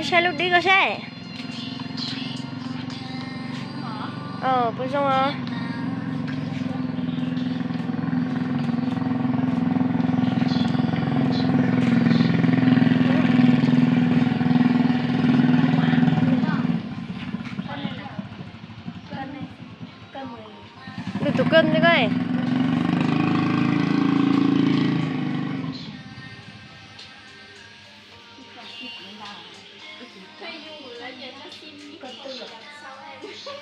Saib lub dib ko seb. Puas zoo os. Lwm tus koj ntej ko.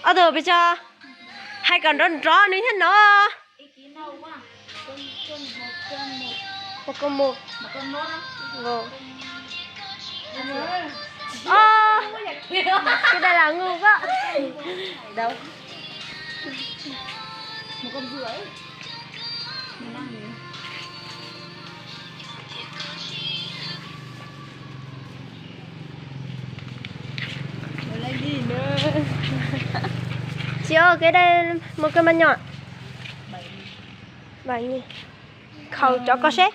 Ob tug pes tsawg, hais kom nrov nrov nws thiaj hnov. Mos koj mus. Os, kuv dai lam ngu koj. Tsis ua kev dai mos koj mas nyom. Khaws cov ko seb.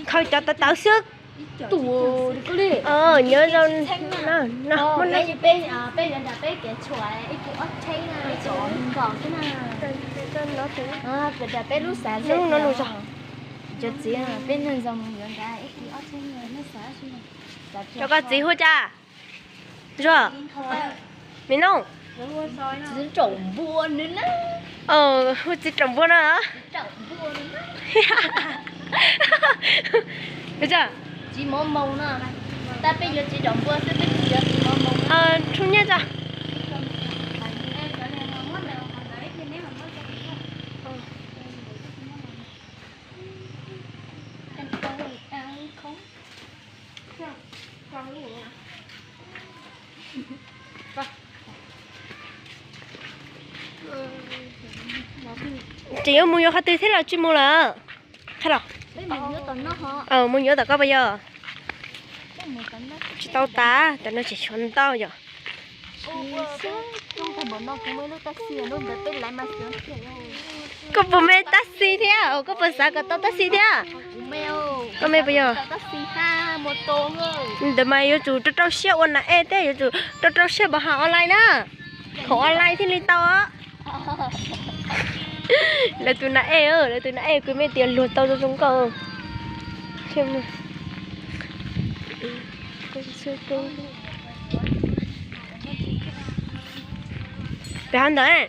Khaws cov tawv tawv xwb. Nyob zoo. Peb yuav nram peb kev tshuam ib kis ob tsheb na, ib kis ob kaum xwb na. Peb lub xav no lus zog. Cov txiv peb neeg zoo yuav nrad ib kis ob tsheb na, nej xav tsis. Cov koj txiv hu cas? Zuag, me nooj. Txiv raum npua nws na. Hu txiv raum npua no. Txiv mov moos no. Tab peb yuav txiv raum npua xwb, peb tsis yuav txiv mov moos. Rub nyiaj tso. Tseem yuav mus yuav qhov twg thiab los tsis mus lawm? Qhia los. Mus yuav tom koj puas yog? Tsis tau tas, tam no tseem tshuav ntau yom. Koj puas me tab xi thiab? Koj puas xav kom tau tab xi thiab? Koj me puas yog? Ntawd mas yuav tsum rau rau siab ua nas ej thiab, yuav tsum rau rau siab npaum ha online na. Thaum online thiaj li tau. Lawv tus nas ej, lawv tus nas ej kuv me tias luag tau zoo zoo nkauj. Pem hov ntawd.